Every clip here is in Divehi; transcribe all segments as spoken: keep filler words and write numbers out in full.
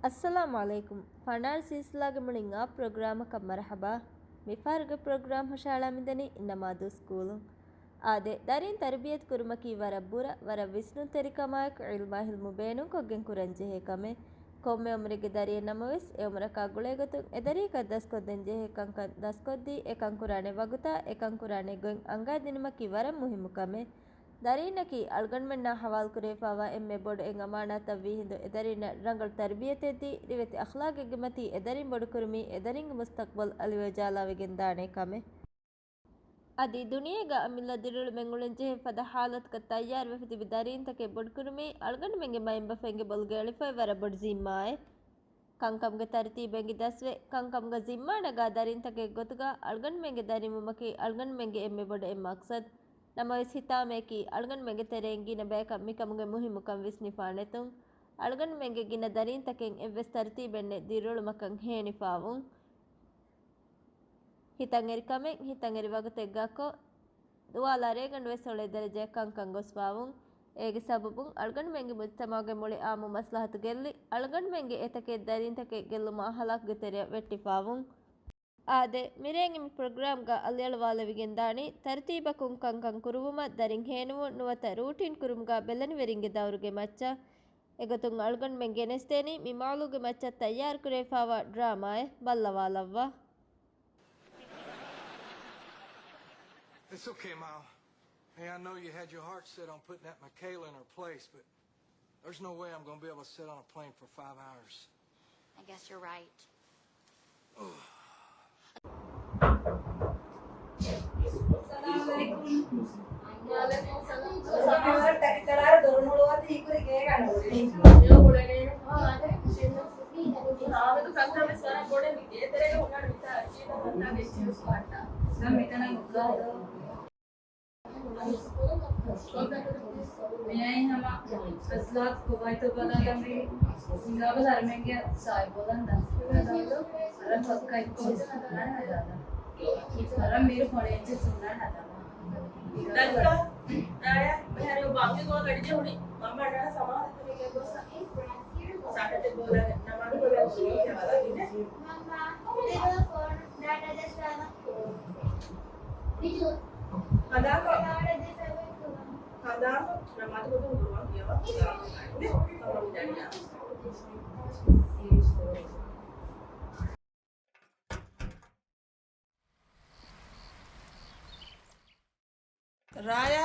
އައްސަލާމު ޢަލައިކުމް. ފަނާރަ ސިލްސިލާގެ މުޅިން އާ ޕްރޮގްރާމަކަށް މަރުޙަބާ. މިފަހަރުގެ ޕްރޮގްރާމް ހުށަހަޅާ މިދަނީ ނަމާދު ސްކޫލުން. އާދެ، ދަރީން ތަރުބިޔަތު ކުރުމަކީ ވަރަށް ބުރަ، ވަރަށް ވިސްނުންތެރިކަމާއެކު ޢިލްމާ ޢިލްމު ބޭނުންކޮށްގެން ކުރަންޖެހޭ ކަމެއް. ކޮންމެ ޢުމުރެއްގެ ދަރިއެއް ނަމަވެސް، އެ ޢުމުރަކާ ގުޅޭގޮތުން އެ ދަރީގަ ދަސްކޮށްދޭންޖެހޭ ކަންކަން ދަސްކޮށްދީ، އެކަން ކުރާނެ ވަގުތާ، އެކަން ކުރާނެ ގޮތް އަންގާދިނުމަކީ ވަރަށް މުހިއްމު ކަމެއް. ދަރީންނަކީ އަޅުގަނޑުމެންނާ ޙަވާލުކުރެވިފާވާ އެންމެ ބޮޑު އެއް އަމާނާތަށްވީ ހިނދު، އެ ދަރީންނަށް ރަނގަޅު ތަރުބިޔަތެއްދީ، ރިވެތި އަޚްލާގެއްގެ މަތީ އެ ދަރީން ބޮޑުކުރުމީ، އެ ދަރީންގެ މުސްތަޤްބަލް އަލިވަޖާލާވެގެން ދާނެ ކަމެއް. އަދި ދުނިޔޭގަ އަމިއްލަ ދިރިއުޅުމެއް އުޅެންޖެހޭ ފަދަ ޙާލަތަކަށް ތައްޔާރުވެފަ ތިބި ދަރީންތަކެއް ބޮޑުކުރުމީ، އަޅުގަނޑުމެންގެ މައިންބަފައިންގެ ބޮލުގެ އެޅިފައި ވަރަށް ބޮޑު ޒިންމާއެއް. ކަންކަމުގެ ތަރުތީބެއް އެނގި ދަސްވެ، ކަންކަމުގަ ޒިންމާ ނަގާ ދަރީންތަކެއް ގޮތުގަ އަޅުގަނޑުމެންގެ ދަރިންވުމަކީ އަޅުގަނޑުމެންގެ އެންމެ ބޮޑު އެއް މަޤްޞަދު. ނަމަވެސް ހިތާމަޔަކީ އަޅުގަނޑުމެންގެ ތެރެއިން ގިނަ ބަޔަކަށް މިކަމުގެ މުހިއްމުކަން ވިސްނިފާނެތުން. އަޅުގަނޑުމެންގެ ގިނަ ދަރީންތަކެއް އެއްވެސް ތަރުތީބެއްނެތް ދިރިއުޅުމަކަށް ހޭނިފާވުން. ހިތަށްއެރި ކަމެއް ހިތަށްއެރި ވަގުތެއްގާކޮށް، ދުވާލާ ރޭގަނޑުވެސް އުޅޭ ދަރަޖައަށް ކަންކަން ގޮސްފާވުން. އޭގެ ސަބަބުން އަޅުގަނޑުމެންގެ މުޖްތަމަޢުގެ މުޅި ޢާއްމު މަސްލަޙަތު ގެއްލި، އަޅުގަނޑުމެންގެ އެތަކެއް ދަރީންތަކެއް ގެއްލުމާ ހަލާކުގެ ތެރެއަށް ވެއްޓިފާވުން. އާދެ، މިރޭގެ މި ޕްރޮގްރާމްގަ އަލިއަޅުވާލެވިގެންދާނީ، ތަރުތީބަކުން ކަންކަން ކުރުވުމަށް ދަރިން ހޭނުވުން ނުވަތަ ރޫޓީން ކުރުމުގަ ބެލެނިވެރިންގެ ދައުރުގެ މައްޗަށް. އެގޮތުން އަޅުގަނޑުމެން ގެނެސްދޭނީ މި މައުޟޫގެ މައްޗަށް ތައްޔާރުކުރެވިފާވާ ޑްރާމާއެއް. ބައްލަވާލައްވާ. It's okay, Mao. Hey, I know you had your heart set on putting that Michaela in her place, but there's no way I'm gonna be able to sit on a plane for five hours. I guess you're right. މިއައި ހަމަ ފަސްލާ ކޮބައިތޯ ބަލާލަމީ، ހިނގާބަލަ އަރަމެންގެ ސާއިބޯލަން ދަން. އަރަ ފައްކައި ކޯޗަށް ހަދާނެ ހަދާލަ. އަރަ މީރު ފޮނެއްޗެއް ސުންނާނެ ހަދާނެ. ދަންކާ، ރާޔާ، މިހާރު ބަންގި ގޮވާ ގަޑިޖެހުނީ. މަންމަ އަންނަން ސަމާލު ކުރިގެން ގޮސް ސާޓެއް ބޯލާގެން ނަމާދު ކޮށްލަން ކުރީ ކިޔާލާ އިންނެ. މަންމަ، ދެން ފޯނު ޑާޓާ ދެއްސާލަން. ހަނދާންކޮށް. ހަނދާންކޮށް ނަމާދު ކޮށްގެން ގުރުއާން ކިޔަވާ. މަންމަ ދަންނަ. ރާޔާ،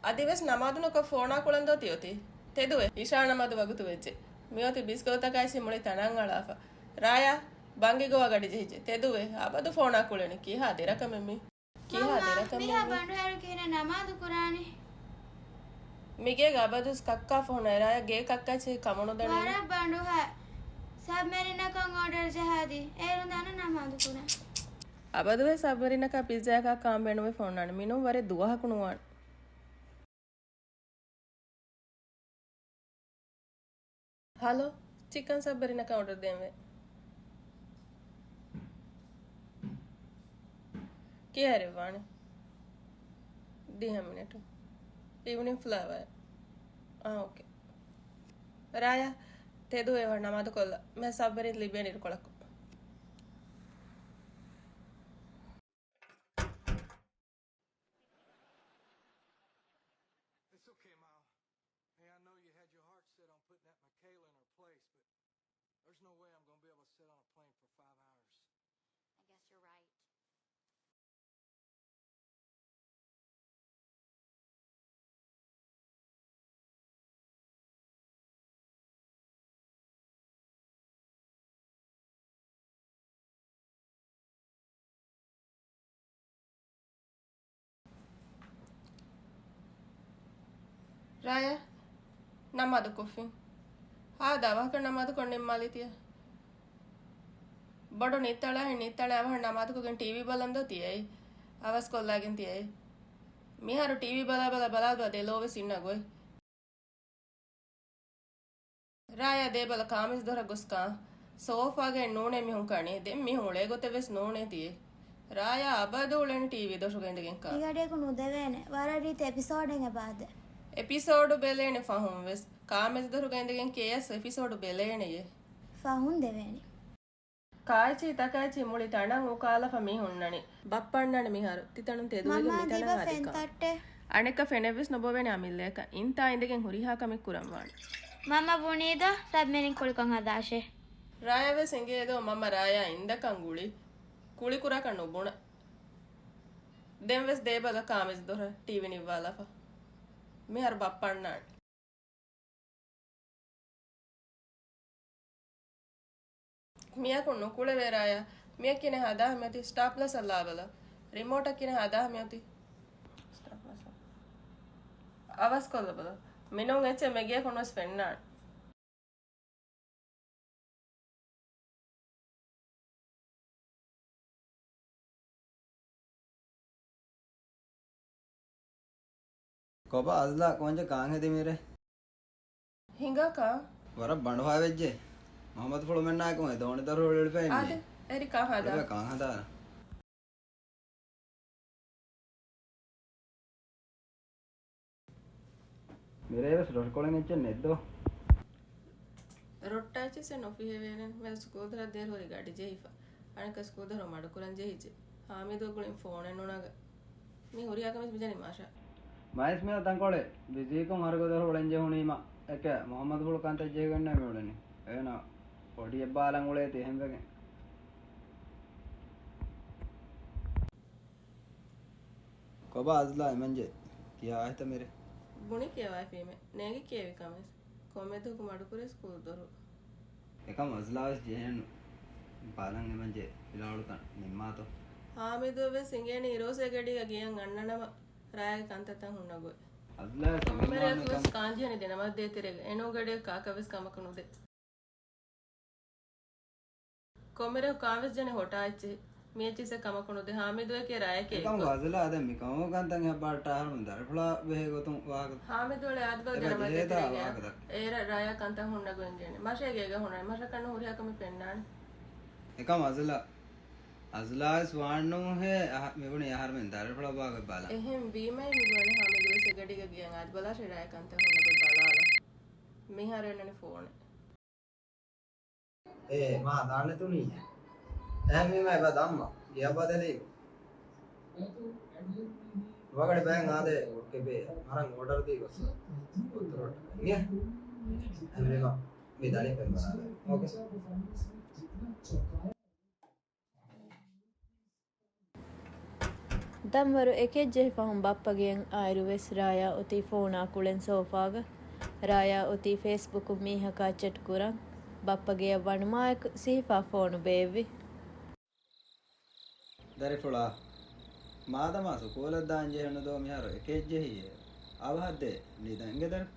އަދިވެސް ނަމާދު ނުކޮށް ފޯނާ ކުޅެންދޯ ތިއޮތީ؟ ތެދުވެ، އިޝާ ނަމާދު ވަގުތު ވެއްޖެ. މިއޮތީ ބިސްގަލުތަކާއި މުޅި ތަނަށް އަޅާފަ. ރާޔާ، ބަންގި ގޮވާ ގަޑި ޖެހިއްޖެ. ތެދުވެ، އަބަދު ފޯނާ ކުޅެނީ. ކިހާ ދެރަކަމެއް މީ؟ ކިހާ މަންމާ، ދެރަކަމެއް މީ؟ މިހާ ބަނޑުހައިރު ކިހިނެއް ނަމާދު ކުރާނީ؟ މިގޭގަ އަބަދުވެސް ކައްކާ ފޯނާ އެރާޔަށް ގޭ ކައްކާ ޗެހި ކަމުނުދަނީ. ވަރަށް ބަނޑުހައި. ސަބްމެރިނަކަށް އޯޑަރ ޖަހާދީ. އޭރުން ދާނަ ނަމާދު ކުރަން. އަބަދުވެސް ސަބްމެރިނަކާ ޕިއްޒާއަކާ ކާން ބޭނުމެއް ފޯނާނެ. މިނޫން ވަރެއް ދުވަހަކު ނުވާނެ. ހަލޯ، ޗިކަން ސަބްމެރިނަކަށް އޯޑަރ ދޭންވޭ. ކިހާރެއްވާނެ؟ ދިހަ މިނެޓު. އިވްނިންގް ފްލޭވާ. އާ، އޯކޭ. ރާޔާ، ތެދުވެ ނަމާދު ކޮށްލަ. މި ސަބްމެރިން ލިބޭނެ އިރުކޮޅަކު. It's okay, Mao. Hey, I know you had your heart set on putting that Michaela in her place, but there's no way I'm gonna be able to sit on a plane for five hours. I guess you're right. ރާޔާ، ނަމާދު ކޮށްފިން. ހާދަ އަވަހަކަށް ނަމާދު ކޮށް ނިންމާލީތިޔަ. ބޮޑު ނިއްތަޅާހެން ނިއްތަޅާ އަވަހަށް ނަމާދުކޮށްގެން ޓީވީ ބަލަންދޯ ތިޔައީ. އަވަސްކޮށްލާގެން ތިޔައީ. މިހާރު ޓީވީ ބަލާ ބަލާ ބަލާ ބަލާ ދެ ލޯވެސް އިންނަ ގޮތް. ރާޔާ ދޭބަލަ ކާމެސް ދޮރަށް ގޮސް ކާން. ސޯފާގައި ނޫނޭ މީހުން ކާނީ. ދެން މީހުން އުޅޭ ގޮތެއް ވެސް ނޫނޭ ތިޔޭ. ރާޔާ އަބަދު އުޅެނީ ޓީވީ ދޮށުގަ އިނދެގެން ކާ. މިގަޑިއަކު ނުދެވޭނެ. ވަރަށް ރީތި އެޕިސޯޑެއް އެބައާދެ. އެޕިސޯޑު ބެލޭނެ ފަހުން ވެސް. ކާމެސް ދޮށުގަ އިނދެގެން ކޭއަސް އެޕިސޯޑު ބެލޭނެޔޭ. ފަހުން ދެވޭނެ. ކާއެއްޗިހި ތަކާއެއްޗިހި މުޅި ތަނަށް އުކާލަފަ މި ހުންނަނީ. ބައްޕަ އަންނާނެ މިހާރު. ތިތަނުން ތެދުވެގެން މަންމާ މިތަނަށް ދިބަ އަދިކާ. ފެންތައްޓެއް. އަނެއްކާ ފެނެއްވެސް ނުބޮވޭނެ އަމިއްލައަކަށް. އިންތާ އިނދެގެން ހުރިހާ ކަމެއް ކުރަން ވާނެ. މަންމަ ބުނީދޯ ސަބްމެރިން ކުޅިކޮށް ހަދާށޭ. ރާޔާވެސް އެނގޭދޯ މަންމަ ރާޔާ އިންދަކަން ގުޅި. ކުޅި ކުރާކަށް ނުބުނަ. ދެންވެސް ދޭބަލަ ކާމެޒް ދޮރަށް ޓީވީ ނިއްވާލާފަ. މިހާރު ބައްޕަ އަންނާނެ. މިޔަކު ނުކުޅެވޭ ރާޔާ. މިޔަ ކިނެ ހަދާ މިއޮތީ ސްޓާޕްލަސް އަށް ލާބަލަ. ރިމޯޓަށް ކިނެ ހަދާ މިއޮތީ ސްޓާޕްލަސް. އަވަސްކޮށްލަބަލަ. މިނޫން އެއްޗެއް މެގިޔަކުން ވެސް ފެންނާނެ. ކޮބާ އަޒްލާ ކޯންޖެ ކާން ހެދި މިރޭ؟ ހިނގާކާ؟ ވަރަށް ބަނޑުހާވެއްޖެ. މުހައްމަދު ފުޅުމެންނާއެކު އެ ދޯނި ދޮރު ހުޅުވިފައި އާދެ، އެރި ކާ ހާދާ. ކާ ހާދާ. މިރޭވެސް ރޮށިކޮޅެއް އެއްޗެއް ނެއްދޯ؟ ރޮއްޓާ އެއްޗެއްސެއް ނުފިހެވޭނެ. މެދު ސްކޫލް ދަރަށް ދޭރު ހުރި ގަޑި ޖެހިފަ. އަނެއްކާ ސްކޫލް ދަރު މަޑުކުރަން ޖެހިއްޖެ. ހާމިދު ގުޅިން ފޯނެއް ނުނަގަ. މި ހުރިހާ ކަމެއް މި ޖަނީ މާޝާ. މައިސް މިއަށް ތަންކޮޅެއް ބިޒީކޮށް ހަރުގަދަ ހުޅެން ޖެހުނީމަ އެކެ މުހައްމަދު ފުޅު ކަންތައް ޖެހިގަންނޭ މި އުޅެނީ. އޭނަ ޕޮޑިއެއް ބާލަން އުޅޭތީ އެހެންވެގެން. ކޮބާ އަޒްލާ އެމަންޖެ ކިޔާ އާހިތަ މިރޭ؟ ބުނި ކިޔަވައިފީމެ. ނޭނގި ކިޔެވި ކަމެއް. ކޮންމެ ދުވަހަކު މަޑުކުރޭ ސްކޫލް ދޮރު. އެކަމް އަޒްލާވެސް ޖެހޭނު ބާލަން އެމަންޖެ ފިލާވަޅުތައް ނިންމާތޯ. ހާމިދުވެސް އިނގޭނެ އިރޯސޭ ގަޑީގަ ގެޔަށް އަންނަނަމަ ރާޔާގެ ކަންތައްތައް ހުންނަ ގޮތް. އަޒްލާވެސް ކޮންމެރެއަކުވެސް ކާންޖެހޭނެ ދެނަމަ ދޭތެރޭގަ އެނޫ ގަޑިއަށް ކާކަށްވެސް ކަމަކު ނުދޭ. ކޮންމެރެއަކު ކާވެސް ޖެނެ ހޮޓާ އެއްޗެހި. މި އެއްޗިސެއް ކަމަކު ނުދޭ ހާމިދުއެކޭ ރާޔެކޭ އެކަމަކު އެއްކޮށް. އަޒްލާ ދެން މި ކަމަކު ކަންތައް ހައްބާ ޓާހަރުމުން ދަރިފުޅާ ބެހޭ ގޮތުން ވާހަކަ. ހާމިދު އަޅެ އާދިބަލަ އެބަ ދެނަމަ ޖެހޭތާ ދޭތެރޭގަ. ވާހަކަތައް. އޭރަށް ރާޔާ ކަންތައް ހުންނަ ގޮތް އިނގޭނެ. މަށޭ ގޭގަ ހުންނާނެ. މަށަކަށް ނު ހުރިހާ ކަމެއް ފެންނާނެ. އެކަމް އަޒްލާ. އަޒްލާވެސް ވާންނޫހޭ އަހަ-، މިބުނީ އަހަރުމެން ދަރިފުޅާ ބާގޮތް ބަލާ. އެހެން ވީމައި މިބުނަނީ ހާމިދުވެސް އެގަޑީގަ ގެޔަށް އާދިބަލާށޭ ރާޔާ ކަންތައް ހުންނަ ގޮތް ބަލާލަން. މިހާރު އެންނަނީ ފޯނެއް. އޭ، މާ ދާނެތުނީ. އެހެންވީމަ އެބަ ދާންމަ. ގެޔަށް ބަދަލީ. ވަގަޑި ބައެއް އާދޭ ކެބޭ. މަރަން އޯޑަރު ދީ ގޮސް. އޮތޮރޮޓް. އިނގޭ؟ އެހެންވީމަ މި ދަނީ ފެން ބަލާލަ. އޯކޭ. ދަންވަރު އެކެއްޖެހި ފަހުން ބައްޕަ ގެޔަށް އާއިރުވެސް ރާޔާ އޮތީ ފޯނާ ކުޅެން ސޯފާގަ. ރާޔާ އޮތީ ފޭސްބުކުން މީހަކާ ޗެޓް ކުރަން. ބައްޕަ ގެޔަށް ވަނުމާއެކު ސިހިފާ ފޯނު ބޭއްވި. ދަރިފުޅާ، މާދަމާ ސުކޫލަށް ދާން ޖެހުނުދޯ މިހާރު އެކެއްޖެހިއޭ. އަވަހަށްދޭ، ނިދަން ގެދަރު.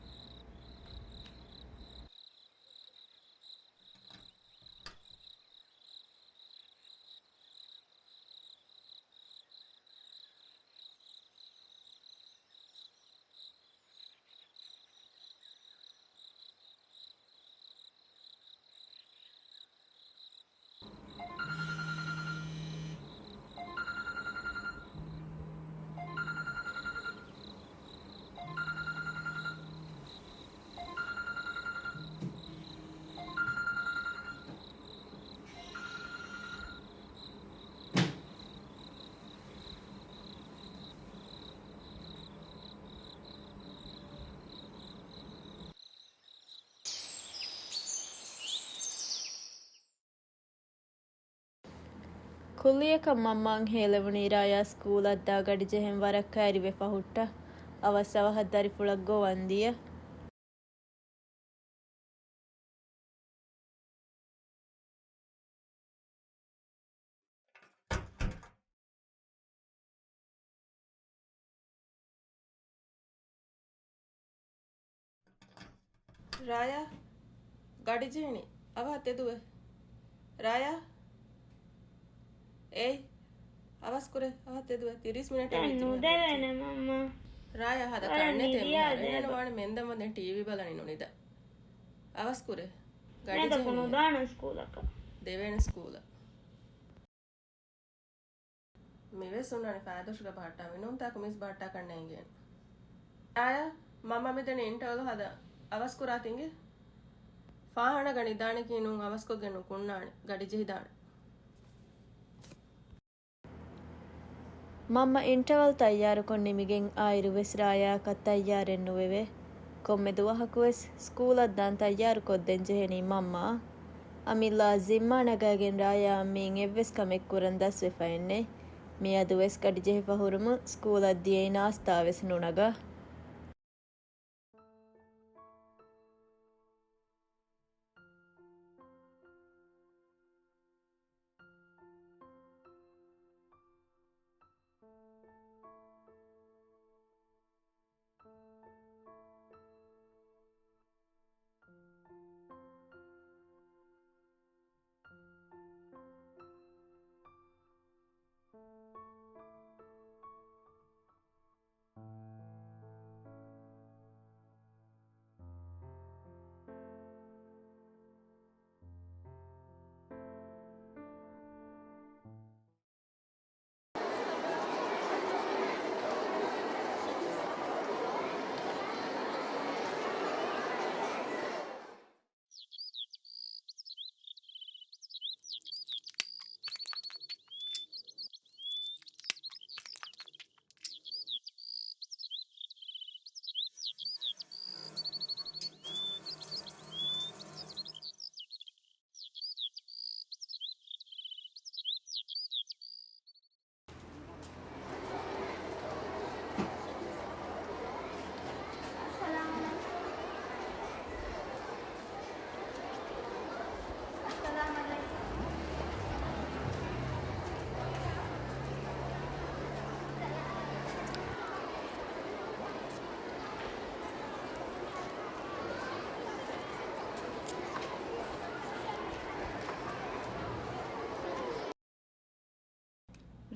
ކުއްލިއަކަށް މަންމައަށް ހޭލެވުނީ ރާޔާ ސްކޫލަށްދާ ގަޑިޖެހެން ވަރަށް ކައިރިވެފަ ހުއްޓަ. އަވަސް އަވަހަށް ދަރިފުޅަށް ގޮވަން ދިޔަ. ރާޔާ، ގަޑި ޖެހެނީ. އަވަހަށް ތެދުވެ. ރާޔާ. އޭ، އަވަސް ކުރޭ. އަވަހަށް ތެދުވެ. ތިރީސް މިނެޓެއް ދެން ވީތި ނުދެވޭނެ މަންމާ. ރާޔާ ހަދަ ވަރަށް ކަންނެތޭ ނިދިޔާ މިހާރު. ދެބަ. އޭނަ ވާނެ މެންދަމަ ދެން ޓީވީ ބަލަނީ ނުނިދާ. އަވަސް ކުރޭ. ގަޑި ނެދަކު ޖެހެނީ. ނުދާނަން ސްކޫލަކަށް. ދެވޭނެ ސްކޫލަށް. މިވެސް އޮންނާނެ ފައިދޮށުގަ ބަހައްޓާ މިނޫންތާކު މިސް ބަހައްޓާކަށް ނޭނގޭނެ. އާޔާ، މަންމަ މިދަނީ އިންޓަވަލް ހަދަ އަވަސް ކުރާތި އިނގޭ. ފާހާނާގަ ނިދާނެކީ ނޫން އަވަސްކޮށްގެން ނުކުންނާނެ. ގަޑި ޖެހިދާނެ. މަންމަ އިންޓަވަލް ތައްޔާރުކޮށް ނިމިގެން އާއިރުވެސް ރާޔާއަކަށް ތައްޔާރެއް ނުވެވޭ. ކޮންމެ ދުވަހަކުވެސް ސްކޫލަށް ދާން ތައްޔާރު ކޮށްދޭން ޖެހެނީ މަންމައަށް. އަމިއްލައަށް ޒިންމާ ނަގައިގެން ރާޔާއަށް މިއިން އެއްވެސް ކަމެއް ކުރަން ދަސްވެފައެއްނެތް. މިއަދުވެސް ގަޑި ޖެހިފަ ހުރުމުން ސްކޫލަށް ދިޔައީ ނާސްތާވެސް ނުނަގާ.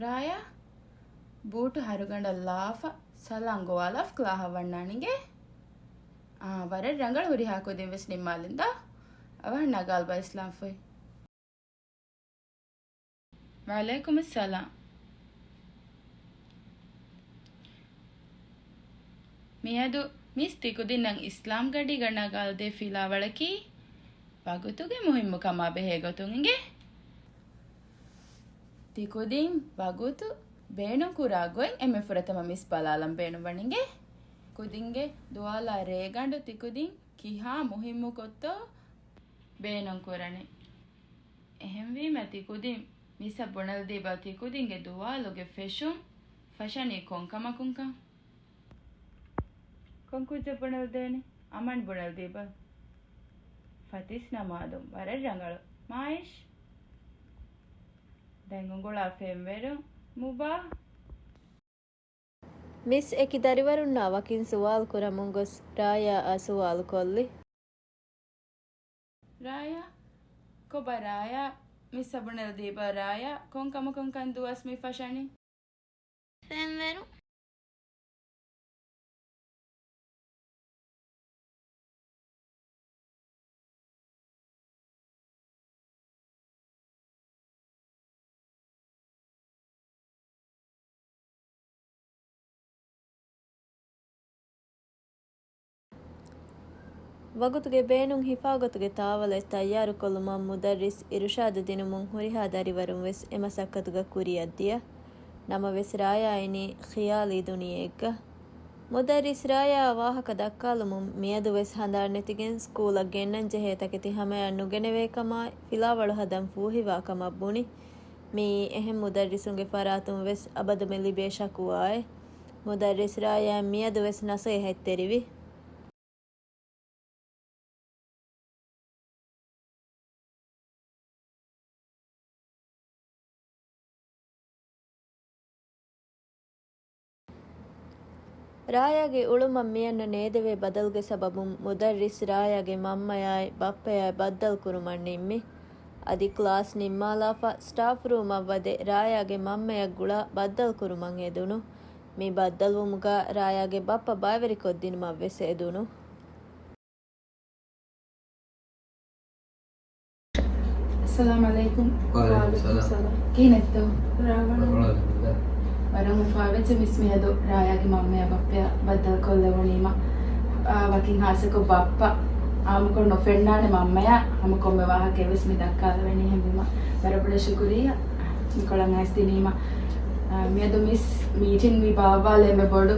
ރާޔާ، ބޫޓު ހަރުގަނޑަށް ލާފަ، ސަލާން ގޮވާލާފަ ކްލާހަށް ވަންނާނެ އިނގޭ. އާ، ވަރަށް ރަނގަޅު ހުރިހާ ކުދިން ވެސް ނިންމާލިން ދާ. އަވަހަށް ނަގާލަބަ އިސްލާމްފުތް. ވަޢަލައިކުމުއްސަލާމް. މިއަދު މިސް ތިކުދިންނަށް އިސްލާމް ގަޑީގަ ނަގާލަދޭ ފިލާވަޅަކީ ވަގުތުގެ މުހިއްމުކަމާ ބެހޭ ގޮތުން އިނގޭ. ތިކުދިން ވަގުތު ބޭނުންކުރާ ގޮތް އެންމެ ފުރަތަމަ މިސް ބަލާލަން ބޭނުންވަން އިނގޭ. ކުދިންގެ ދުވާލާ ރޭގަނޑު ތިކުދިން ކިހާ މުހިއްމު ކޮށްތޯ ބޭނުންކުރަނީ. އެހެންވީމަ ތި ކުދިން މިސްއަށް ބުނެލަދީބަ ތި ކުދިންގެ ދުވާލުގެ ފެށުން ފަށަނީ ކޮން ކަމަކުންކަން. ކޮން ކުއްޖެއް ބުނެލަދޭނީ؟ އަމަން ބުނެލަދީބަ. ފަތިސް ނަމާދުން ވަރަށް ރަނގަޅު. މާއިޝް. ދެން އުނގުޅާ ފެންވެރުން މުބާ. މިސް އެކި ދަރިވަރުންނާ ވަކިން ސުވާލު ކުރަމުން ގޮސް ރާޔާއާ ސުވާލު ކޮށްލި. ރާޔާ، ކޮބާ ރާޔާ؟ މިސްއަށް ބުނެލަދީބަ ރާޔާ، ކޮން ކަމަކުންކަން ދުވަސް މި ފަށަނީ؟ ފެންވެރު. ވަގުތުގެ ބޭނުން ހިފާގޮތުގެ ތާވަލެއް ތައްޔާރުކޮށްލުމަށް މުދައްރިސް އިރުޝާދު ދިނުމުން ހުރިހާ ދަރިވަރުން ވެސް އެ މަސައްކަތުގަ ކުރިއަށްދިޔަ. ނަމަވެސް ރާޔާ އިނީ ޚިޔާލީ ދުނިޔެއެއްގަ. މުދައްރިސް ރާޔާއާ ވާހަކަ ދައްކާލުމުން މިއަދު ވެސް ހަނދާން ނެތިގެން ސްކޫލަށް ގެންނަން ޖެހޭ ތަކެތި ހަމަޔަށް ނުގެނެވޭ ކަމާއި، ފިލާވަޅު ހަދަން ފޫހިވާ ކަމަށް ބުނި. މިއީ އެހެން މުދައްރިސުންގެ ފަރާތުން ވެސް އަބަދުމެ ލިބޭ ޝަކުވާއެއް. މުދައްރިސް ރާޔާ މިއަދު ވެސް ނަސޭހަތްތެރިވި. ރާޔާގެ އުޅުމަށް މިއަންނަ ނޭދެވޭ ބަދަލުގެ ސަބަބުން މުދައްރިސް ރާޔާގެ މަންމަޔާއި ބައްޕަޔާއި ބައްދަލުކުރުމަށް ނިންމި. އަދި ކްލާސް ނިންމާލާފަ ސްޓާފް ރޫމަށް ވަދެ ރާޔާގެ މަންމަޔަށް ގުޅާ ބައްދަލުކުރުމަށް އެދުނު. މި ބައްދަލުވުމުގަ ރާޔާގެ ބައްޕަ ބައިވެރިކޮށްދިނުމަށް ވެސް އެދުނު. އައްސަލާމް ޢަލައިކުމް. ވަޢަލައިކުމް ސަލާމް. ސަލާމް. ކިހިނެއްތޯ؟ ރާވަނަ. ވަރަށް އުފާވެއްޖެ މިސް މިއަދު ރާޔާގެ މަންމަޔާ ބައްޕަޔާ ބައްދަލުކޮށްލެވުނީމަ. އާ، ވަކިން ހާއްސަކޮށް ބައްޕަ. އާއްމުކޮށް ނުފެންނާނެ މަންމަޔާ ހަމަ ކޮންމެ ވާހަކައެއް ވެސް މި ދައްކާލެވެނީ. އެހެންވީމަ ވަރަށް ބޮޑަށް ޝުކުރިއްޔާ މިކޮޅަށް އައިސް ދިނީމަ. އާ، މިއަދު މިސް މީޓިން މި ބާއްވާލަން އެންމެ ބޮޑު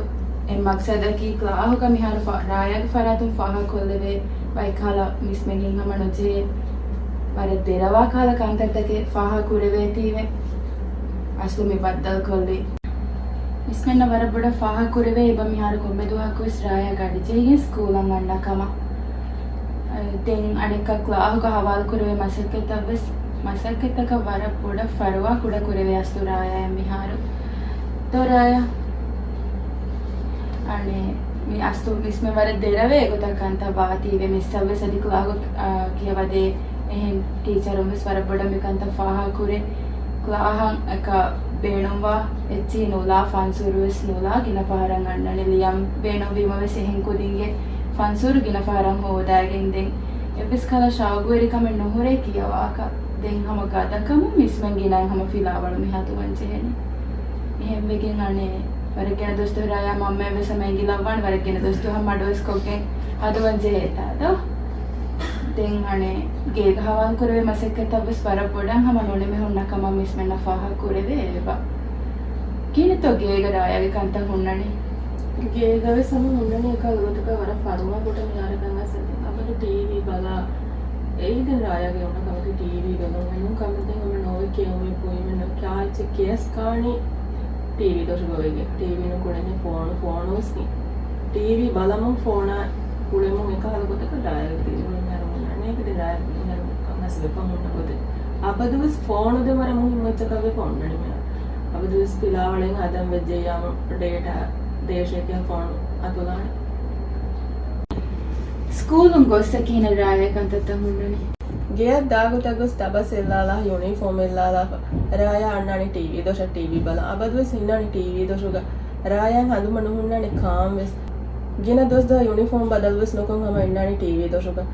އެއް މަގްސަދަކީ ކްލާހުގަ މިހާރު ފަ-، ރާޔާގެ ފަރާތުން ފާހަގަކޮށްލެވޭ ބައެއް ކަހަލަ މިސްމެން ހަމަ ނުޖެހޭ ވަރަށް ދެރަވާ ކަހަލަ ކަންތައްތަކެއް ފާހަގަކުރެވޭތީވެ އަސްލު މި ބައްދަލުކޮށްލީ. މިސްމެންނަށް ވަރަށް ބޮޑަށް ފާހަގަކުރެވޭ އެބަ މިހާރު ކޮންމެ ދުވަހަކުވެސް ރާޔާ ގަޑިޖެހިގެން ސްކޫލަށް އަންނަ ކަމަށް. ދެން އަނެއްކާ ކްލާހުގަ ހަވާލުކުރެވޭ މަސައްކަތްތައްވެސް، މަސައްކަތްތަކަށް ވަރަށް ބޮޑަށް ފަރުވާ ކުޑަކުރެވޭ އަސްލު ރާޔާ މިހާރު. ދޯ ރާޔާ. އަނެއް މި އަސްލު މިސްމެން ވަރަށް ދެރަވޭ އެގޮތަށް ކަންތައް ވާތީވެ މިސްއަށްވެސް އަދި ކްލާހުގަ، އާ، ކިޔަވަދޭ އެހެން ޓީޗަރުންވެސް ވަރަށް ބޮޑަށް މިކަންތައް ފާހަގަކުރޭ. ކްލާހަށް އެކަ ބޭނުންވާ އެއްޗިހި ނުލާ، ފަންސުރުވެސް ނުލާ، ގިނަ ފަހަރަށް އަންނަނީ. ލިޔަން ބޭނުންވީމަވެސް އެހެން ކުދިންގެ ފަންސުރު ގިނަ ފަހަރަށް ހޯދައިގެން ދެން އެއްވެސް ކަހަލަ ޝައުގުވެރިކަމެއް ނުހުރޭ ކިޔަވާކަށް. ދެން ހަމަ ގަދަކަމުން މިސްމެން ގިނައިން ހަމަ ފިލާވަޅު މި ހަދުވަން ޖެހެނީ. އެހެންވެގެން އަނެއް ވަރަށް ގިނަ ދުވަސް ރާޔާ މަންމައަށްވެސް ހަމަ އެނގިލައްވާނެ ވަރަށް ގިނަ ދުވަސް ހަމަ މަޑުވެސް ކޮށްގެން ހަދުވަން ޖެހޭތާ ދޯ. ދެން އަނެއް ގޭގަ ހަވާލު ކުރެވޭ މަސައްކަތްތައްވެސް ވަރަށް ބޮޑަށް ހަމަ ނޫނެމެ ހުންނަ ކަމަށް މިސްމެންނަށް ފާހަގަ ކުރެވޭ އެބަ. ކިހިނެއްތޯ ގޭގަ ރާޔާގެ ކަންތައް ހުންނަނީ؟ ގޭގަވެސް ހަމަ ހުންނަނީ އެކަހަލަ ގޮތަކަށް ވަރަށް ފަރުވާ ކުޑަ މިހާރަކަށް އައިސް އަބަދު ޓީވީ ބަލާ. އެއީ ދެން ރާޔާގެ އޮންނަ ކަމަކީ ޓީވީ ބަލުން. އެނޫން ކަމެއް ދެން ހަމަ ނޯވެ ކެއުމެއް ބުއިމެއް ނޯ ކާއެއްޗެއް ކެޔަސް ކާނީ ޓީވީ ދޮށުގަ ވެގެން. ޓީވީ ނުކުޅެނީ ފޯނު، ފޯނުވެސް ނީ. ޓީވީ ބަލަމުން ފޯނާ ކުޅެމުން އެކަހަލަ ގޮތަކަށް ރާޔާގެ ތިރިއުޅެން މިހާރު ހުންނާނެ. އޭގެ ދެން ރާޔާ މިހާރު ކަން ހަސްވެފަ ހުންނަ ގޮތެއް. އަބަދުވެސް ފޯނު ދެން ވަރަށް މުހިއްމު އެއްޗަކަށް ވެފަ ހުންނަނީ މިހާރު. އަބަދުވެސް ފިލާވަޅެއް ހަދަން ވެއްޖެއްޔާމު ޑޭޓާ ދޭށޭ ކިޔާ ފޯނު އަތުލާނެ. ސްކޫލުން ގޮއްސަ ކިހިނެއް ރާޔާ ކަންތައްތައް ހުންނަނީ؟ ގެއަށް ދާގޮތަށް ގޮސް ދަބަސް އެއްލާލާ، ޔުނީފޯމް އެއްލާލާފަ. ރާޔާ އަންނާނީ ޓީވީ ދޮށަށް ޓީވީ ބަލަން. އަބަދުވެސް އިންނާނީ ޓީވީ ދޮށުގަ. ރާޔާ ހަނދުމަ ނުހުންނާނެ ކާން ވެސް. ގިނަ ދުވަސް ދުވަހަށް ޔުނީފޯމް ބަދަލުވެސް ނުކޮށް ހަމަ އިންނާނީ ޓީވީ ދޮށުގަ.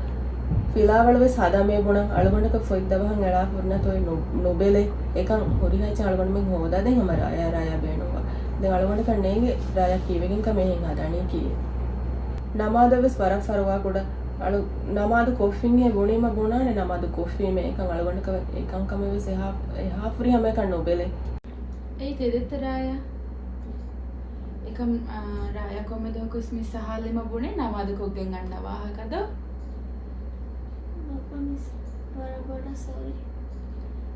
ފިލާވަޅުވެސް ހަދާ މޭ ބުނަން އަޅުގަނޑަކަށް ފޮތް ދަބަހަން އެޅާފަ ހުރި ނަތޯއި ނު-، ނުބެލޭ. އެކަން ހުރިހާ އެއްޗެއް އަޅުގަނޑުމެން ހޯދާ ދޭ ހަމަ ރާޔާ ރާޔާ ބޭނުންވާ. ދެން އަޅުގަނޑަކަށް ނޭނގޭ ރާޔާ ކީއްވެގެން ކަމެއް ހަދާނީ ކީއް. ނަމާދަށްވެސް ވަރަށް ފަރުވާ ކުޑަ. އަޅު ނަމާދު ކޮށްފިންހޭ ބުނީމަ ބުނާނެ ނަމާދު ކޮށްފީމޭ. އެކަން އަޅުގަނޑަކަށް އެކަން ކަމެއް ވެސް އެހާ، އެހާ ފުރިހަމައަކަށް ނުބެލޭ. އެއީ ތެދެއްތަ ރާޔާ؟ އެކަމް، އާ، ރާޔާ ކޮންމެ ދުވަހަކުވެސް މިސް އަހާލީމަ ބުނޭ ނަމާދު ކޮށްގެން އަންނަ ވާހަކަ ދޯ؟ ބައްޕަ މިސް، ވަރަށް ބޮޑަށް ސޮރީ.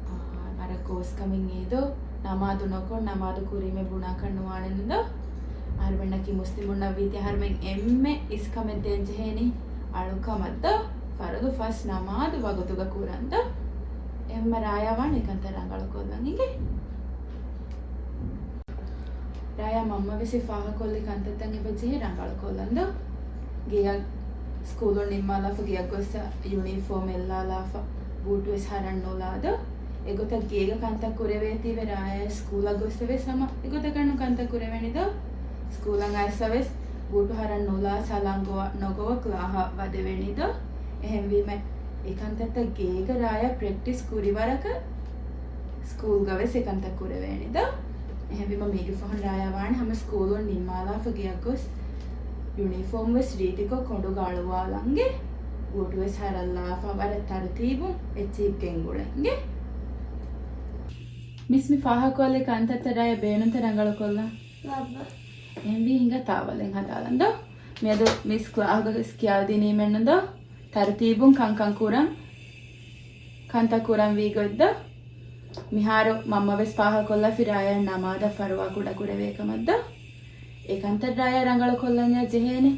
އާ، ވަރަށް ގޯސް ކަމެއް އެއީ ދޯ؟ ނަމާދު ނުކޮށް، ނަމާދު ކުރީމޭ ބުނާކަށް ނުވާނެ ދޯ؟ އަހަރުމެންނަކީ މުސްލިމުންނަށް ވީތީ އަހަރުމެން އެންމެ އިސްކަމެއް ދޭން ޖެހޭނީ އަޅުކަމަށް ދޯ؟ ފަރުޟު ފަސް ނަމާދު ވަގުތުގަ ކުރަން ދޯ؟ އެހެންމަ ރާޔާ ވާން އެކަންތައް ރަނގަޅުކޮށްލަން އިނގޭ. ރާޔާ މަންމަވެސް ފާހަގަކޮށްލި ކަންތައްތައް އެބަ ޖެހޭ ރަނގަޅުކޮށްލަން ދޯ؟ ގެޔަށް ސްކޫލުން ނިންމާލާފަ ގެޔަށް ގޮއްސަ ޔުނީފޯމް އެއްލާލާފަ ބޫޓުވެސް ހަރަން ނުލާ ދޯ؟ އެގޮތަށް ގޭގަ ކަންތައް ކުރެވޭތީވެ ރާޔާ ސްކޫލަށް ގޮއްސަވެސް ހަމަ އެގޮތަކަށް ނު ކަންތައް ކުރެވެނީ ދޯ؟ ސްކޫލަށް އައިސްއަވެސް ބޫޓު ހަރަން ނުލާ ސަލާން ގޮވާ ނޮގޮވަ ކްލާހަށް ވަދެވެނީ ދޯ؟ އެހެންވީމަ އެކަންތައްތައް ގޭގަ ރާޔާ ޕްރެކްޓިސް ކުރި ވަރަކަށް ސްކޫލްގަވެސް އެކަންތައް ކުރެވޭނެ ދޯ؟ އެހެންވީމަ މީގެ ފަހުން ރާޔާ ވާނެ ހަމަ ސްކޫލުން ނިންމާލާފަ ގެޔަށް ގޮސް ޔުނީފޯމް ވެސް ރީތިކޮށް ކޮނޑުގަ އަޅުވާލަންގެ ބޫޓު ވެސް ހަރަންލާފަ ވަރަށް ތަރުތީބުން އެއްޗެހި ގެންގުޅެންގެ. މިސް މި ފާހަގަކޮށްލި ކަންތައްތައް ރާޔާ ބޭނުންތަ ރަނގަޅުކޮށްލަން؟ ލައްބަ. އެހެންވީ ހިނގާ ތާވަލެއް ހަދާލަން ދޯ؟ މިއަދު މިސް ކްލާހުގަ ވެސް ކިޔާދިނީމެއްނު ދޯ؟ ތަރުތީބުން ކަންކަން ކުރަން، ކަންތައް ކުރަން ވީ ގޮތް ދޯ؟ މިހާރު މަންމަ ވެސް ފާހަގަކޮށްލާފި ރާޔާ ނަމާދަށް ފަރުވާ ކުޑަކުރެވޭ ކަމަށް ދޯ؟ އެކަންތައް ރާޔާ ރަނގަޅުކޮށްލަންޏާ ޖެހޭނެ.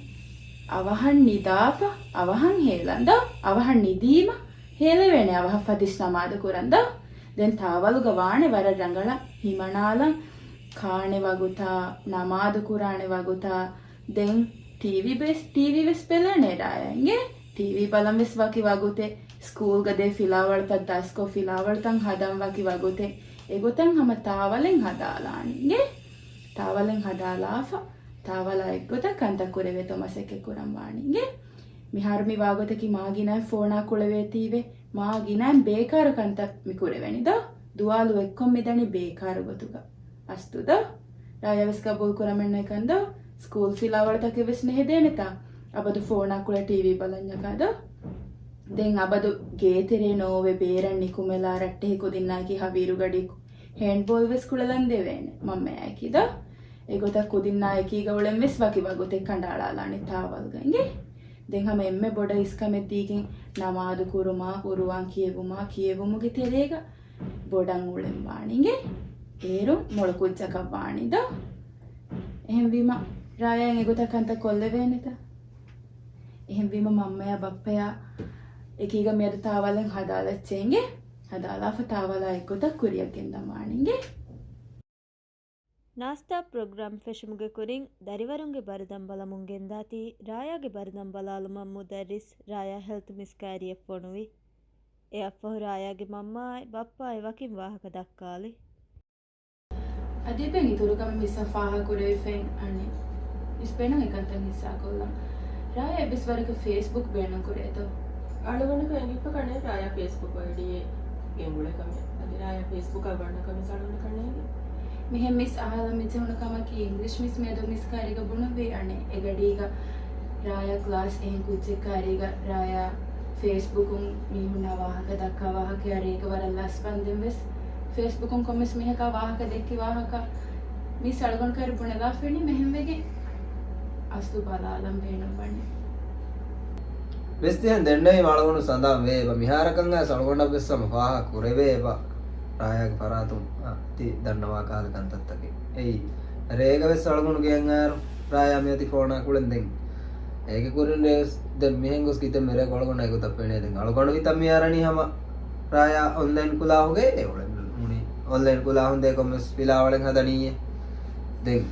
އަވަހަށް ނިދާފަ، އަވަހަށް ހޭލަން ދޯ؟ އަވަހަށް ނިދީމަ ހޭލެވޭނެ އަވަހަށް ފަތިސް ނަމާދު ކުރަން ދޯ؟ ދެން ތާވަލުގަ ވާނެ ވަރަށް ރަނގަޅަށް ހިމަނާލަން، ކާނެ ވަގުތާ، ނަމާދު ކުރާނެ ވަގުތާ، ދެން ޓީވީ ވެސް، ޓީވީ ވެސް ބެލޭނެ ރާޔާ އިނގޭ. ޓީވީ ބަލަން ވެސް ވަކި ވަގުތެއް، ސްކޫލްގަ ދޭ ފިލާވަޅުތައް ދަސްކޮށް ފިލާވަޅުތައް ހަދަން ވަކި ވަގުތެއް، އެގޮތަށް ހަމަ ތާވަލެއް ހަދާލާނެ އިނގޭ. ތާވަލެއް ހަދާލާފަ، ތާވަލާ އެއްގޮތަށް ކަންތައް ކުރެވޭތޯ މަސައްކަތް ކުރަން ވާނެ އިނގޭ. މިހާރު މި ވާގޮތަކީ މާ ގިނައިން ފޯނާ ކުޅެވޭތީވެ، މާ ގިނައިން ބޭކާރު ކަންތައް މި ކުރެވެނީ ދޯ؟ ދުވާލު އެއްކޮށް މިދަނީ ބޭކާރު ގޮތުގަ. އަސްތު ދޯ؟ ރާޔާ ވެސް ގަބޫލު ކުރަމެއްނު އެކަން ދޯ؟ ސްކޫލް ފިލާވަޅުތަކެއް ވެސް ނެހެދޭނެތާ؟ އަބަދު ފޯނާ ކުޅެ ޓީވީ ބަލަންޏަކާ ދޯ؟ ދެން އަބަދު ގޭތެރޭ ނޯވެ ބޭރަށް ނިކުމެލާ ރައްޓެހި ކުދިންނާއެކީ ހަވީރުގަޑި ހޭންޑްބޯލް ވެސް ކުޅެލަން ދެވޭނެ މަންމަޔާއެކީ ދޯ. އެގޮތަށް ކުދިންނާ އެކީގަ އުޅެން ވެސް ވަކި ވަގުތެއް ކަނޑައަޅާލާނެ ތާވަލްގަ އިނގޭ. ދެން ހަމަ އެންމެ ބޮޑަށް އިސްކަމެއް ދީގެން ނަމާދު ކުރުމާ، ޤުރުއާން ކިޔެވުމާ، ކިޔެވުމުގެ ތެރޭގަ ބޮޑަށް އުޅެން ވާނެ އިނގޭ. އޭރު މޮޅު ކުއްޖަކަށް ވާނީ ދޯ. އެހެންވީމަ ރާޔާ އެގޮތަށް ކަންތައް ކޮށްލެވޭނެތަ؟ އެހެންވީމަ މަންމަޔާ ބައްޕަޔާ އެކީގަ މިއަދު ތާވަލެއް ހަދާލައްޗޭ އިނގޭ. ހަދާލާފަ ތާވަލާ އެއްގޮތަށް ކުރިއަށް ގެންދަން ވާނެ އިނގޭ. ނާސްތާ ޕްރޮގްރާމް ފެށުމުގެ ކުރިން ދަރިވަރުންގެ ބަރުދަން ބަލަމުން ގެންދާތީ، ރާޔާގެ ބަރުދަން ބަލާލުމަށް މުދައްރިސް ރާޔާ ހެލްތު މިސް ކައިރިއަށް ފޮނުވި. އެއަށްފަހު ރާޔާގެ މަންމާއާއި ބައްޕާއި ވަކިން ވާހަކަ ދައްކާލި. އަދި އެބައިން އިތުރު ކަމެއް މިސްއަށް ފާހަގަކުރެވިފައި އަންނި. މިސް ބޭނުން އެކަންތައް ހިއްސާކޮށްލަން. ރާޔާ އެއްވެސް ވަރަކަށް ފޭސްބުކް ބޭނުން ކުރޭތޯ؟ އަޅުގަނޑަކަށް އެނގިފަ ކަނެ ރާޔާ ފޭސްބުކް އައިޑީއެއް ގެންގުޅޭ ކަމެއް. އަދި ރާޔާ ފޭސްބުކަށް ވަންނަ ކަމެއް އަޅުގަނޑަކަށް ނޭނގެ. މިހެން މިސް އަހާލަން މިޖެހުނު ކަމަކީ އިންގްލިޝް މިސް މިއަދު މިސް ކައިރީގަ ބުނުއްވި އަނެއް އެގަޑީގަ ރާޔާ ކްލާސް އެހެން ކުއްޖެއް ކައިރީގަ ރާޔާ ފޭސްބުކުން މީހުންނާ ވާހަކަ ދައްކާ ވާހަކަޔާ ރޭގަ ވަރަށް ލަސް ބަންދެން ވެސް ފޭސްބުކުން ކޮންމެސް މީހަކާ ވާހަކަ ދެއްކި ވާހަކަ މިސް އަޅުގަނޑު ކައިރި ބުނެލާފައި މިހެންވެގެން އަސްލު ބަލާލަން ބޭނުން ވަނީ. ވެސް ދިހަން ދެންނެވީމަ އަޅުގަނޑު ސަނދާން ވޭ އެބަ މިހާރަކަށް އައިސް އަޅުގަނޑަށް ވެސް ހަމަ ފާހަގަ ކުރެވޭ އެބަ ރާޔާގެ ފަރާތުން އަ، ތި ދަންނަވާ ކަހަލަ ކަންތައްތަކެއް. އެއީ ރޭގަ ވެސް އަޅުގަނޑު ގެއަށް އައިރު ރާޔާ މިއޮތީ ފޯނާ ކުޅެން ދެން. އޭގެ ކުރިން ރޭވެސް ދެން މިހެން ގޮސް ކިތަންމެ ރޭ އަޅުގަނޑަށް އެގޮތަށް ފެނޭ ދެން. އަޅުގަނޑު ހިތަށް މިއަރަނީ ހަމަ ރާޔާ އޮންލައިން ކުލާހުގައި އެ އުޅެން މުނި އޮންލައިން ކުލާހުން ދޭ ކޮންމެސް ފިލާވަޅެއް ހަދަނީއޭ. ދެން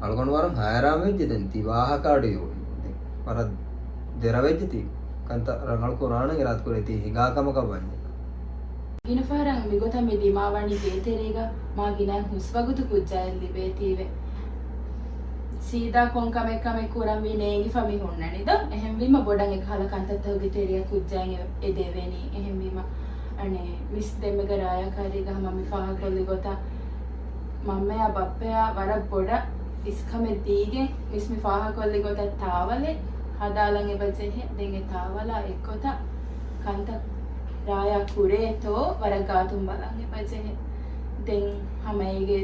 އަޅުގަނޑު ވަރަށް ހައިރާން ވެއްޖެ ދެން ތި ވާހަކަ އަޑު އިވުނީ. ދެން ވަރަށް ދެރަ ވެއްޖެ ތި ކަންތައް ރަނގަޅު ކުރާނަން އިރާދަ ކުރޭތީ ހިނގާ ކަމަކަށް ވަންޏާ. ގިނަ ފަހަރަށް މިގޮތަށް މި ދިމާވަނީ ގޭތެރޭގަ މާ ގިނަ ހުސްވަގުތު ކުއްޖާއެއް ލިބޭތީވެ. ސީދާ ކޮން ކަމެއް ކަމެއް ކުރަންވީ ނޭނގިފަ މި ހުންނަނީ ދޯ. އެހެންވީމަ ބޮޑަށް އެކަހަލަ ކަންތައްތަކުގެ ތެރެއަށް ކުއްޖާއިން އެ، އެ ދެވެނީ. އެހެންވީމަ އަނެއް މިސް ދެންމެގަ ރާޔާ ކައިރީގަ ހަމަ މި ފާހަގަކޮށްލި ގޮތަށް މަންމަޔާ ބައްޕަޔާ ވަރަށް ބޮޑަށް އިސްކަމެއް ދީގެން މިސް މި ފާހަގަކޮށްލި ގޮތަށް ތާވަލެއް ހަދާލަން އެބަ ޖެހޭ. ދެން އެ ތާވަލާ އެއްގޮތަށް ކަންތައް ރާޔާ ކުރޭތޯ ވަރަށް ގާތުން ބަލަން އެބަ ޖެހޭ. ދެން ހަމަ އޭގެ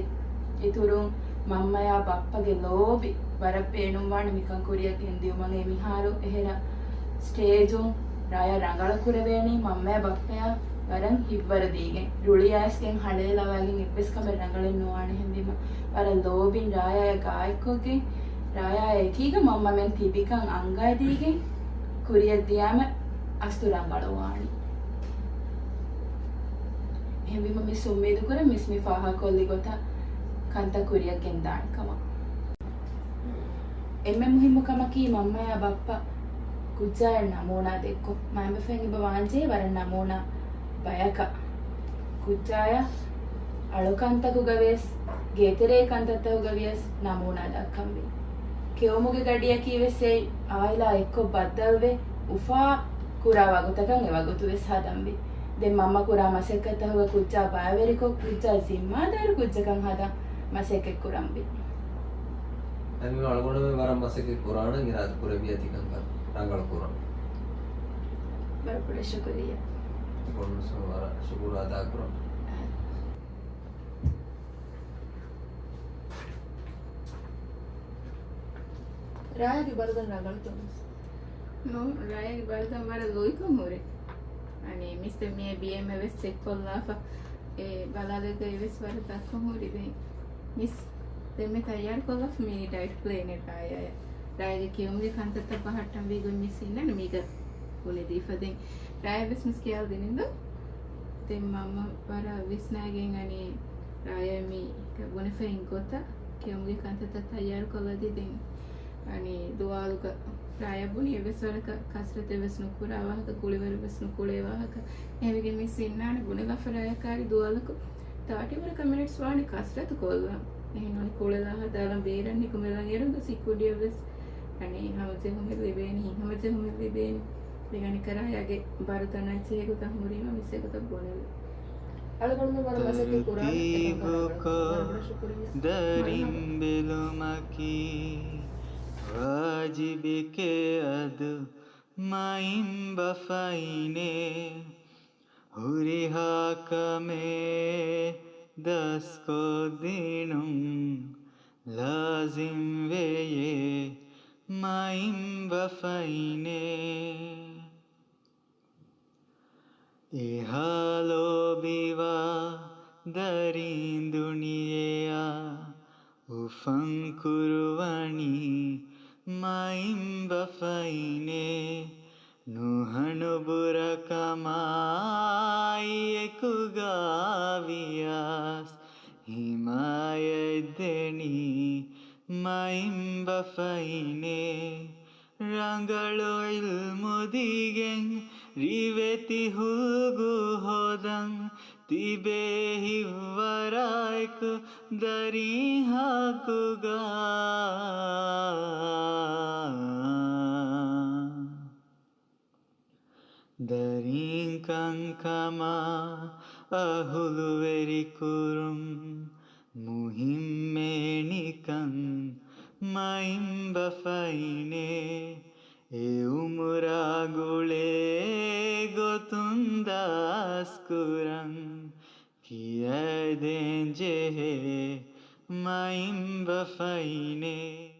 އިތުރުން މަންމަޔާ ބައްޕަގެ ލޯބި ވަރަށް ބޭނުންވާނެ މިކަން ކުރިއަށް ގެންދިއުމަށް. އެ މިހާރު އެހެރަ ސްޓޭޖުން ރާޔާ ރަނގަޅަށް ކުރެވޭނީ މަންމަޔާ ބައްޕަޔާ ވަރަށް ހިތްވަރު ދީގެން. ރުޅިއައިސްގެން ހަނޑޭލަވާގެން އެއްވެސް ކަމެއް ރަނގަޅެއް ނުވާނެ. އެހެންވީމަ ވަރަށް ލޯބިން ރާޔާޔާ ގާތްކޮށްގެން ރާޔާ އެކީގަ މަންމަމެން ތިބިކަން އަންގައިދީގެން ކުރިއަށް ދިޔާމަ އަސްލު ރަނގަޅުވާނީ. އެހެންވީމަ މިސް އުއްމީދު ކުރަން މިސް މި ފާހަގަކޮށްލި ގޮތަށް ކަންތައް ކުރިއަށް ގެންދާނެ ކަމަށް. އެންމެ މުހިއްމު ކަމަކީ މަންމަޔާ ބައްޕަ ކުއްޖާޔަށް ނަމޫނާ ދެއްކުން. މައިންބަފައިން އެބަ ވާންޖެހޭ ވަރަށް ނަމޫނާ ބަޔަކަށް. ކުއްޖާޔަށް އަޅުކަންތަކުގަ ވިޔަސް، ގޭތެރޭ ކަންތައްތަކުގަ ވިޔަސް ނަމޫނާ ދައްކަންވީ. ކެއުމުގެ ގަޑިއަކީ ވެސް އެއީ އާއިލާ އެއްކޮށް ބައްދަލުވެ، އުފާ ކުރާ ވަގުތަކަށް އެ ވަގުތު ވެސް ހަދަންވީ. ދެން މަންމަ ކުރާ މަސައްކަތްތަކުގަ ކުއްޖާ ބައިވެރިކޮށް، ކުއްޖާ ޒިންމާދާރު ކުއްޖަކަށް ހަދަން މަސައްކަތް ކުރަންވީ. އެހެންވީމަ އަޅުގަނޑުމެން ވަރަށް މަސައްކަތް ކުރާނަން އިރާދަ ކުރެއްވިއްޔާ ތިކަންކަން ރަނގަޅު ކުރަން. ވަރަށް ބޮޑަށް ޝުކުރިއްޔާ. އަޅުގަނޑު ވެސް ވަރަށް ޝުކުރު އަދާ ކުރަން. ރާޔާގެ ބަރުދަން ރަނގަޅުތޯ މިސް؟ ނޫން، ރާޔާގެ ބަރުދަން ވަރަށް ލުއިކަން ހުރި. އަނެއް މިސް ދެން މިއޭ ބީއެމްއެ ވެސް ޗެކް ކޮށްލާފަ. އެ ބަލާލެއްގައި ވެސް ވަރަށް ދައްކަން ހުރި. ދެން މިސް ދެންމެ ތައްޔާރުކޮށްލާފަ މި ޑައެޓް ޕްލޭނެއް ރާޔާ. ރާޔާގެ ކެއުމުގެ ކަންތައްތައް ބަހައްޓަންވީ ގޮތް މިސް އިންނާނެ މީގަ ބުނެދީފަ. ދެން ރާޔާ ވެސް މިސް ކިޔާލަދިނިން ދޯ؟ ދެން މަންމަ ވަރަށް ވިސްނައިގެން އަނީ ރާޔާ މި ބުނެފައި އިން ގޮތަށް ކެއުމުގެ ކަންތައްތައް ތައްޔާރުކޮށްލަދީ. ދެން އަނީ ދުވާލުގަ ރާޔާ ބުނީ އެއްވެސް ވަރަކަށް ކަސްރަތެއް ވެސް ނުކުރާ ވާހަކަ، ކުޅިވަރެއް ވެސް ނުކުޅޭ ވާހަކަ. އެހެންވެގެން މިސް އިންނާނެ ބުނެލާފަ ރާޔާ ކައިރި ދުވާލަކު ތާޓީ ވަރަކަށް މިނިޓްސް ވާނެ ކަސްރަތު ކޮށްލާ. އެހެން ނޫނީ ކުޅެލާ ހަދާލަން ބޭރަށް ނިކުމެލަން އެރުން ސިކުނޑިއަށް ވެސް އަނެއް ހަމަޖެހުމެއް ލިބޭނެ، ހިތްހަމަޖެހުމެއް ލިބޭނެ. ދެން އަނެއްކާ ރާޔާގެ ބަރުދަނާ އެއްޗެހި ގޮތަށް ހުރީމަ މިސް އެގޮތަށް ބުނެލި. އަޅުގަނޑުމެން ވަރަށް މަސައްކަތް ކުރާނެ. އެކަން ކަން ވަރަށް ބޮޑަށް ޝުކުރިއްޔާ. ދަރިން ބެލުމަކީ ވާޖިބެކޭ އަދު މައިންބަފައިނޭ. ހުރިހާ ކަމެއް ދަސްކޮށްދިނުން ލާޒިމްވެޔޭ މައިންބަފައިނޭ. އެހާ ލޯބިވާ ދަރީން ދުނިޔެއާ އުފަންކުރުވަނީ މައިންބަފައިނޭ. ނުހަނު ބުރަކަމާއި އެކުގަ ވިޔަސް ހިމާޔަތްދެނީ މައިންބަފައިނޭ. ރަނގަޅު ޢިލްމުދީގެން ރިވެތި ހުލްގު ހޯދަން ތިބޭ ހިތްވަރާއެކު ދަރީން ހައްގުގަ. ދަރީން ކަންކަމާ އަހުލުވެރިކުރުން މުހިއްމޭނިކަން މައިންބަފައިނޭ. އެ އުމުރާ ގުޅޭ ގޮތުން ދާސްކުރަން ކިޔައިދޭން ޖެހޭ މައިންބަފައިނޭ.